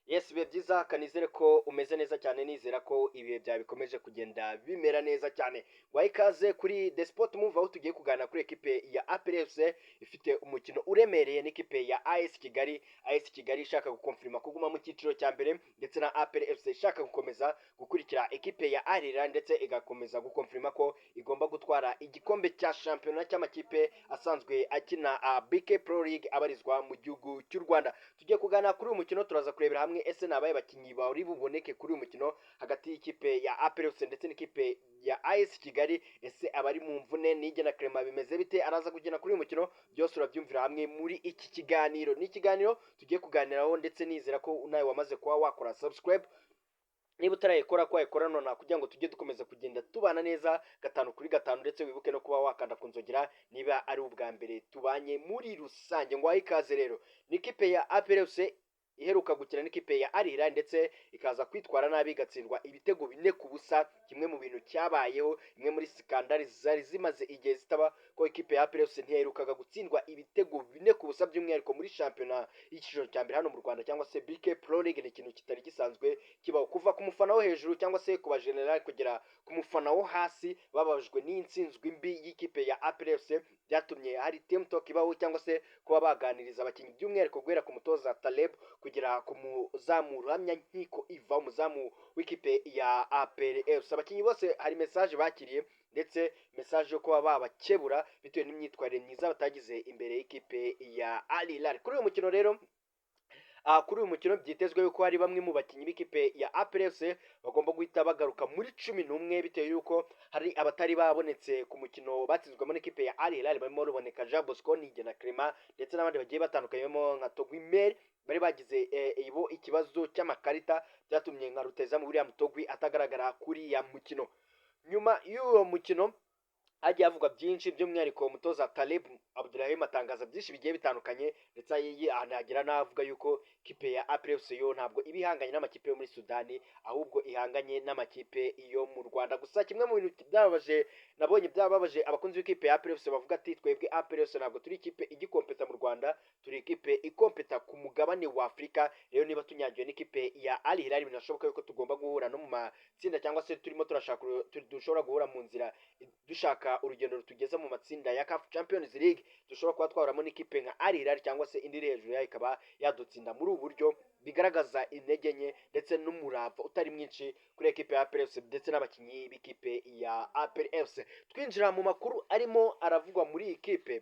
Yes, ibihe byiza. Kanizere ko umeze neza cyane, nizera ko ibihe byawe bikomeje kugenda bimera neza cyane. Waha ikaze kuri The Sport Move, aho tugiye kuganira kuri ekipe ya APR FC ifite umukino uremereye n'ikipe ya AS Kigali. AS Kigali ishaka gukonfirima kuguma mu cyiciro cya mbere, ndetse na APR FC ishaka gukomeza gukurikira ekipe ya Al Hilal, ndetse igakomeza gukonfirima ko igomba gutwara igikombe cya shampiyona cy'amakipe asanzwe akina BK Pro League abarizwa mu gihugu cy'u Rwanda. Tugiye kuganira kuri uyu mukino, turaza kurebera hamwe ese ni abahe bakinnyi bari buboneke kuri uyu mukino hagati y'ikipe ya APR FC ndetse n'ikipe ya AS Kigali. Ese abari mu mvune, Niyigena Clement, bimeze bite? Araza kugena kuri uyu mukino? Byose urabyumvira hamwe muri iki kiganiro. Ni ikiganiro tugiye kuganiraho, ndetse nizera ko nawe wamaze kuba wakora subscribe. Niba utarayikora, ko wayikora nonaha kugira ngo tujye dukomeza kugenda tubana neza gatanu kuri gatanu, ndetse wibuke no kuba wakanda ku nzogera niba ari ubwa mbere tubanye muri rusange. Ngo wahe ikaze rero. Ni ikipe ya APR FC iheruka gukina n'ikipe ya Al Hilal, ndetse ikaza kwitwara nabi, igatsindwa ibitego 4-0. Kimwe mu bintu cyabayeho, imwe muri scandal zari zimaze igihe zitaba, ko ikipe ya APR FC ntiyaherukaga gutsindwa ibitego 4-0, by'umwihariko muri shampiyona y'icyiciro cya mbere hano mu Rwanda cyangwa se BK Pro League. Ni ikintu kitari gisanzwe kibaho, kuva ku mufana wo hejuru cyangwa se ku ba general kugera ku mufana wo hasi, bababajwe n'intsinzwi mbi y'ikipe ya APR FC. Byatumye hari team talk ibaho, cyangwa se kuba baganiriza abakinnyi, by'umwihariko guhera ku mutoza Taleb kugera ku muzamu Ruhamya Nkiko Iva, umuzamu w'ikipe ya APR FC. Abakinnyi bose hari message bakiriye, ndetse message yo kuba babakebura bitewe n'imyitwarire myiza batagize imbere y'ikipe ya Al Hilal. Kuri uyu mukino rero, kuri uyu mukino byitezwe yuko hari bamwe mu bakinnyi b'ikipe ya APR FC bagomba guhita bagaruka muri 11, bitewe yuko hari abatari babonetse ku mukino batsinzwemo n'ikipe ya Al Hilal, barimo Ruboneka Jean Bosco, Niyigena Clement, ndetse n'abandi bagiye batandukanye barimo nka Togui Mel, bari bagize bo ikibazo cy'amakarita, byatumye nka rutahizamu William Togui atagaragara kuri ya mukino. Nyuma y'uwo mukino hagiye havugwa byinshi, by'umwihariko umutoza Taleb Abdurahim atangaza byinshi bigiye bitandukanye, ndetse anagira n'avuga yuko kipe ya APR FC yo ntabwo iba ihanganye n'amakipe yo muri Sudani, ahubwo ihanganye n'amakipe yo mu Rwanda. Gusa kimwe mu bintu byababaje nabonye, byababaje abakunzi b'ikipe ya APR FC, bavuga ati: "Twebwe APR FC ntabwo turi ikipe igikompeta mu Rwanda, turi ikipe ikompeta ku mugabane wa Afurika. Rero niba tunyagiwe n'ikipe ya Al Hilal, binashoboka yuko tugomba guhura no mu matsinda, cyangwa se turimo turashaka dushobora guhura mu nzira dushaka urugendo rutugeza mu matsinda ya CAF Champions League, dushobora kuba twahuramo n'ikipe nka Al Hilal cyangwa se indi iri hejuru yayo, ikaba yadutsinda." Muri ubu buryo bigaragaza intege nke ndetse n'umurava utari mwinshi kuri ekipe ya APR FC ndetse n'abakinnyi b'ikipe ya APR FC. Twinjira mu makuru arimo aravugwa muri iyi kipe,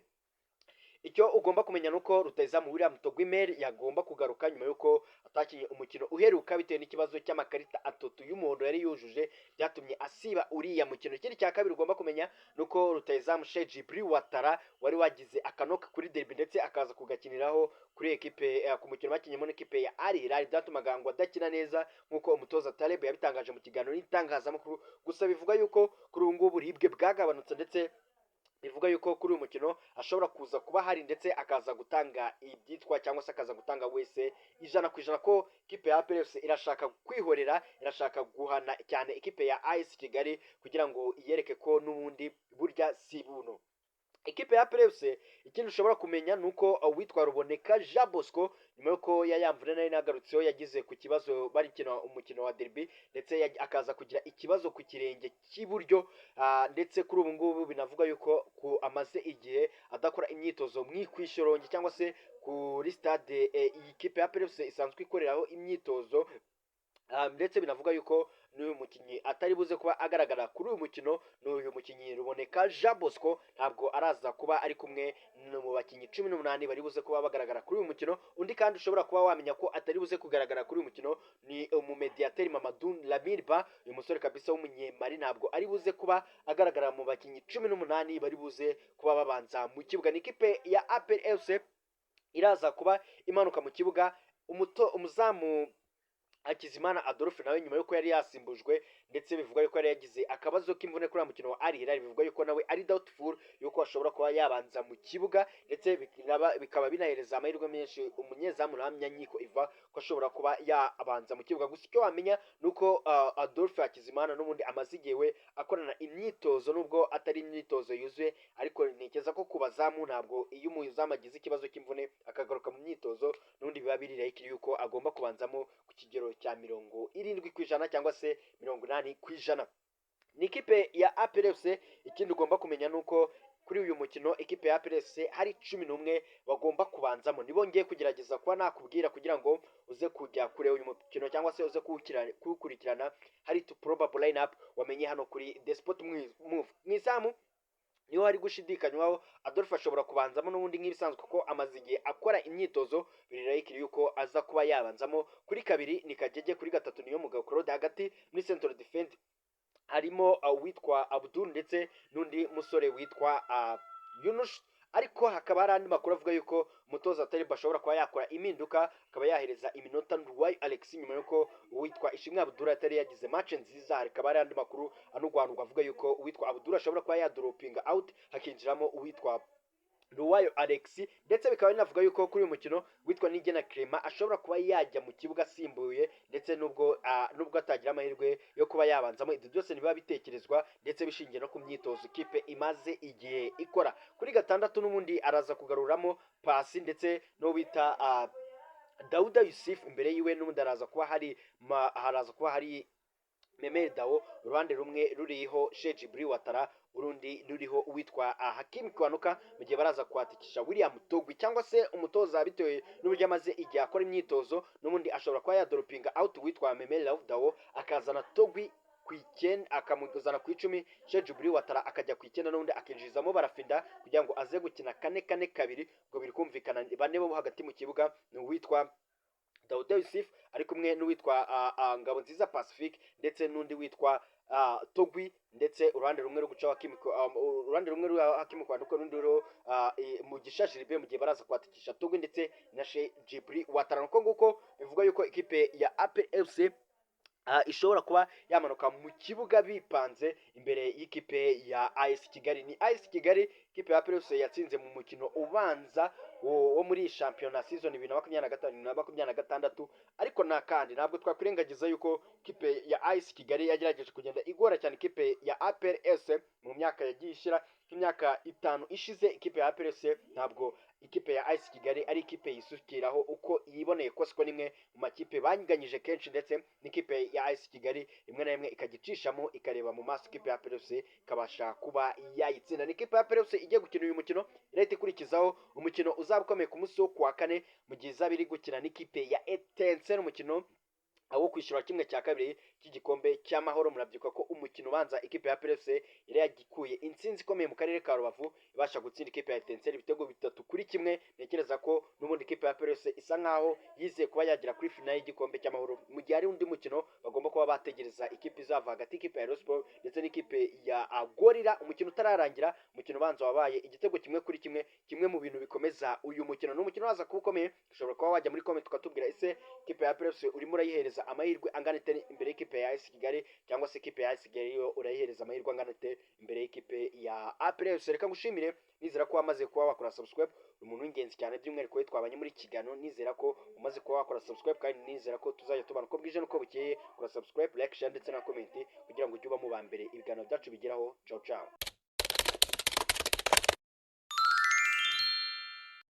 icyo ugomba kumenya ni uko rutahizamu William Togui Mel yagomba kugaruka nyuma y'uko atakinnye umukino uheruka bitewe n'ikibazo cy'amakarita atatu y'umuhondo yari yujuje, byatumye asiba uriya mukino. Ikindi cya kabiri ugomba kumenya ni uko rutahizamu Cheick Djibril Ouattara wari wagize akanoka kuri derby, ndetse akaza kugakiniraho kuri ekipe ku mukino bakinyemo n'ikipe ya Al Hilal, byatumaga ngo adakina neza nk'uko umutoza Taleb yabitangaje mu kiganiro n'itangazamakuru. Gusa bivuga yuko kuri ubu ngubu uburibwe bwagabanutse, ndetse bivuga yuko kuri uyu mukino ashobora kuza kuba hari, ndetse akaza gutanga ibyitwa cyangwa se akaza gutanga wese 100%, ko ikipe ya APR FC irashaka kwihorera, irashaka guhana cyane ikipe ya AS Kigali kugira ngo iyereke ko n'ubundi burya si buno. Ikipe ya APR FC, ikindi ushobora kumenya ni uko uwitwa Ruboneka Jean Bosco, nyuma y'uko yayamvune nari nagarutseho yagize ku kibazo barikina umukino wa derby, ndetse akaza kugira ikibazo ku kirenge cy'iburyo, ndetse kuri ubu ngubu binavuga yuko ku amaze igihe adakora imyitozo mu Ishyorongi cyangwa se kuri stade iyi kipe ya APR FC isanzwe ikoreraho imyitozo. Ndetse binavuga yuko n'uyu mukinnyi atari buze kuba agaragara kuri uyu mukino. N'uyu mukinnyi Ruboneka Jean Bosco ntabwo araza kuba ari kumwe mu bakinnyi 18 bari buze kuba bagaragara kuri uyu mukino. Undi kandi ushobora kuba wamenya ko atari buze kugaragara kuri uyu mukino ni umumediateri Mamadou Lamine Ba. Uyu musore kabisa w'umunyemari ntabwo ari buze kuba agaragara mu bakinnyi 18 bari buze kuba babanza mu kibuga. Ni ikipe ya APR FC iraza kuba imanuka mu kibuga. Umuto umuzamu Hakizimana Adolphe nawe, nyuma yuko yari yasimbujwe, ndetse bivugwa yuko yari yagize akabazo k'imvune kuri uyu mukino wa Al Hilal, bivugwa yuko nawe ari doubtful yuko ashobora kuba yabanza mu kibuga, ndetse bikaba binahereza amahirwe menshi umunyezamu Ruhamya Nkiko Iva ko ashobora kuba yabanza mu kibuga. Gusa icyo wamenya ni uko Adolphe Hakizimana n'ubundi amaze igihe we akorana imyitozo, nubwo atari imyitozo yuzuye, ariko ntekereza ko ku bazamu ntabwo iyo umuzamu agize ikibazo cy'imvune akagaruka mu myitozo, n'ubundi biba biri likely yuko agomba kubanzamo. ku kigero cya 70% cyangwa se 80%. Ni ikipe ya APR FC. Ikindi ugomba kumenya ni uko kuri uyu mukino ikipe ya APR FC hari 11 bagomba kubanzamo. Nibo ngiye kugerageza kuba nakubwira kugira ngo uze kujya kureba uyu mukino cyangwa se uze kuwukurikirana. Hari to probable line up wamenye hano kuri The Sport Move. Mu izamu niho hari gushidikanywaho. Adolphe ashobora kubanzamo n'ubundi nk'ibisanzwe, kuko amaze igihe akora imyitozo, biri yuko aza kuba yabanzamo. Kuri kabiri ni Kagege, kuri gatatu niyo Mugabo Claude. Hagati muri central defense harimo uwitwa Abdul ndetse n'undi musore witwa Yunus, ariko hakaba hari andi makuru avuga yuko umutoza Taleb ashobora kuba yakora impinduka, akaba yahereza iminota Nduwayo Alex nyuma yuko uwitwa Ishimwe Abdul atari yagize match nziza. Hakaba hari andi makuru anugwanugwa avuga yuko uwitwa Abdul ashobora kuba yadropinga out, hakinjiramo uwitwa Nduwayo Alex, ndetse bikaba binavuga yuko kuri uyu mukino witwa Nigena Clement ashobora kuba yajya mu kibuga asimbuye, ndetse nubwo atagira amahirwe yo kuba yabanzamo. Ibyo byose nibiba bitekerezwa ndetse bishingiye no ku myitozo ikipe imaze igihe ikora. Kuri gatandatu n'ubundi araza kugaruramo Pasi ndetse n'uwo bita Dauda Yusuf. Imbere yiwe n'ubundi haraza kuba hari Memel Dao, uruhande rumwe ruriho Cheick Djibril Ouattara, urundi ruriho uwitwa Hakim Kiwanuka, mu gihe baraza kwatikisha William Togwi, cyangwa se umutoza bitewe n'uburyo amaze igihe akora imyitozo n'ubundi ashobora kuba yadropinga out witwa Memel Dao, akazana Togwi ku 9, akamuzana ku 10, Cheick Djibril Ouattara akajya ku 9, n'ubundi akinjizamo Barafinda kugira ngo aze gukina 4-4-2. Ngo biri kumvikana, bane bo hagati mu kibuga ni uwitwa Dauda Yusuf ari kumwe n'uwitwa Ngabonziza Pacifique ndetse n'undi witwa Togwi, ndetse uruhande rumwe ruri guca Hakim, uruhande rumwe ruri Hakim Kiwanuka, urundi ruriho Mugisha Gilbert, mu gihe baraza kwatikisha Togwi ndetse na Cheick Djibril Ouattara. Nuko nguko bivuga yuko ikipe ya APR FC ishobora kuba yamanuka mu kibuga bipanze imbere y'ikipe ya AS Kigali. Ni AS Kigali ikipe ya APR FC yatsinze mu mukino ubanza wo muri shampiyona season 2025 na 26. Ariko na kandi ntabwo twakwirengagiza yuko ikipe ya AS Kigali yagerageje kugenda igora cyane ikipe ya APR FC mu myaka yagiye ishira. Nk'imyaka 5 ishize, ikipe ya APR FC, ntabwo ikipe ya AS Kigali ari ikipe yisukiraho uko yiboneye kose, ko nimwe mu makipe banganyije kenshi, ndetse n'ikipe ya AS Kigali rimwe na rimwe ikajya icishamo ikareba mu maso ikipe ya APR FC ikabasha kuba yayitsinda. Ni ikipe ya APR FC igiye gukina uyu mukino, irahita ikurikizaho umukino uzaba ukomeye ku munsi wo kuwa kane, mu gihe izaba iri gukina n'ikipe ya Etincelle, umukino wo kwishyura 1/2 cy'igikombe cy'amahoro. Murabyibuka ko umukino ubanza ikipe ya APR FC yari yagikuye intsinzi ikomeye mu karere ka Rubavu, ibasha gutsinda ikipe ya Etincelle ibitego 3-1. Ntekereza ko n'ubundi ikipe ya APR FC isa nkaho yizeye kuba yagera kuri finale y'igikombe cy'amahoro, mu gihe hari undi mukino bagomba kuba bategereza ikipe izava hagati y'ikipe ya Rayon Sports ndetse n'ikipe ya Gorilla, umukino utararangira. Umukino ubanza wabaye igitego 1-1. Kimwe mu bintu bikomeza uyu mukino, ni umukino waza kuba ukomeye. Ushobora kuba wajya muri comment ukatubwira: ese ikipe ya APR FC urimo urayihereza amahirwe angana ite imbere y'ikipe ya AS Kigali, cyangwa se ikipe ya AS Kigali yo urayihereza amahirwe angana ite imbere y'ikipe ya APR FC? Reka ngushimire, nizera ko wamaze kuba wakora subscribe, umuntu w'ingenzi cyane, by'umwihariko we twabanye muri kiganiro. Nizera ko umaze kuba wakora subscribe kandi nizera ko tuzajya tubana uko bwije n'uko bukeye. Kora subscribe, like, share ndetse na comment kugira ngo ujye uba mu ba mbere ibiganiro byacu bigeraho. Ciao ciao.